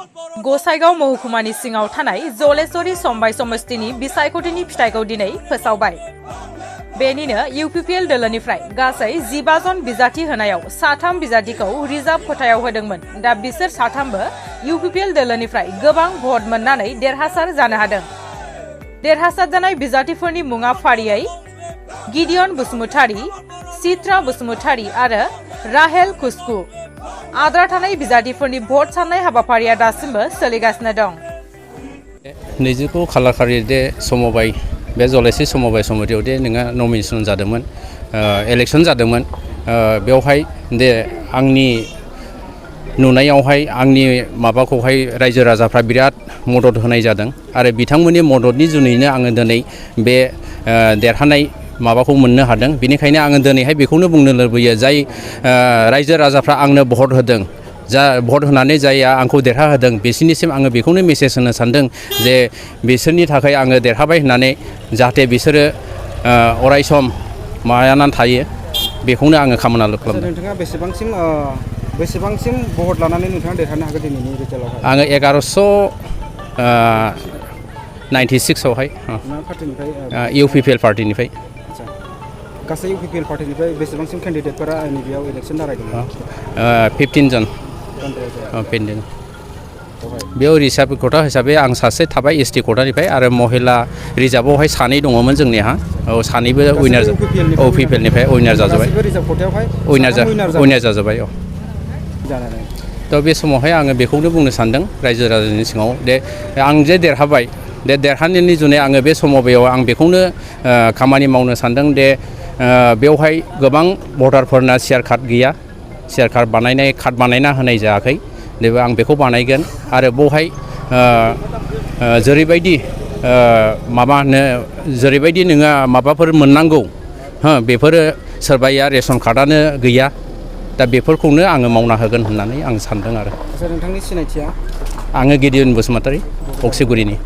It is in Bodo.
गसाइगाव महकुमानि सिङाव थानाय जलेश्वरी समबाय समस्तिनि बिसायख'थिनि फिथाइखौ दिनै फोसावबाय। बेनिनो इउपिपिएल दोलोनिफ्राय गासै 15 जन बिजाथि होनायाव 3 बिजाथिखौ रिजार्भ खथायाव होदोंमोन। दा बिसोर 3बो इउपिपिएल दोलोनिफ्राय गोबां भट मोननानै देरहासार जानो हादों। देरहासार जानाय बिजाथिफोरनि मुङा फारियै गिदियन बसुमतारी, चित्रा बसुमतारी आरो राहेल कुस्कु। आद्रा थानाय बिजाथिफोरनि भट साननाय हाबाफारिया दासिमबो सोलिगासिनो दं। 29 खालारखालि दे समबाय बे जलेश्वरी समबाय समितियाव दे नोङा नमिनेसन जादोंमोन, इलेक्शन जादोंमोन। बेवहाय दे आंनि नुनायावहाय आंनि माबाखौहाय रायजो राजाफ्रा बिराद मदद होनाय जादों आरो बिथांमोननि मददनि जुनैनो आङो दिनै बे देरहानाय माबाखौ मोननो हादों। बेनिखायनो आङो दिनैहाय बेखौनो बुंनो लुबैयो, जाय रायजो राजाफ्रा आंनो भट होदों, जा भट होनानै जायआ आंखौ देरहा होदों, बिसोरनिसिम आङो बेखौनो मेसेज होनो सानदों जे बिसोरनि थाखाय आङो देरहाबाय होननानै जाहाथे बिसोरो अरायसम माबानानै थायो, बेखौनो आङो खामना खालामदों। नोंथाङा बेसेबांसिम भट लानानै नोंथाङा देरहानो हागोन दिनैनि रिजाल्टआवहाय? आङो 1196आवहाय इउपिपिएल पार्टिनिफ्राय। गासै इउपिपिएल पार्टिनिफ्राय बेसेबांसिम केन्डिडेटफोरा नैबेयाव इलेक्शन दारायदोंमोन? 15 जन। बेयाव रिजार्भ खथा हिसाबै आं सासे थाबाय एसटि खथानिफ्राय आरो महिला रिजार्भआवहाय 2 दङमोन जोंनिहा। औ 2निबो उइनार इउपिपिएलनिफ्राय उइनार जाजोब्बाय। उइनार जाजोब्बाय। औ थ' बे समावहाय आङो बेखौनो बुंनो सानदों रायजो राजानि सिङाव दे आं जे देरहाबाय, दे देरहानायनि जुनै आङो बे समाव आं बेखौनो खामानि मावनो सानदों दे बेवहाय गोबां भटारफोरना शेयार कार्ड गैया, शेयार कार्ड बानायना होनाय जायाखै। आं बेखौ बानायगोन आरो बेवहाय जेरैबायदि जेरैबायदि नोङो माबाफोर मोननांगौ बेफोरो सोरबाया रेशन कार्डआनो गैया, दा बेफोरखौनो आङो मावना होगोन होननानै आं सानदों आरो। नोंथांनि सिनायथिया? आङो गिदियन बसुमतारी, अक्सिगुरिनि।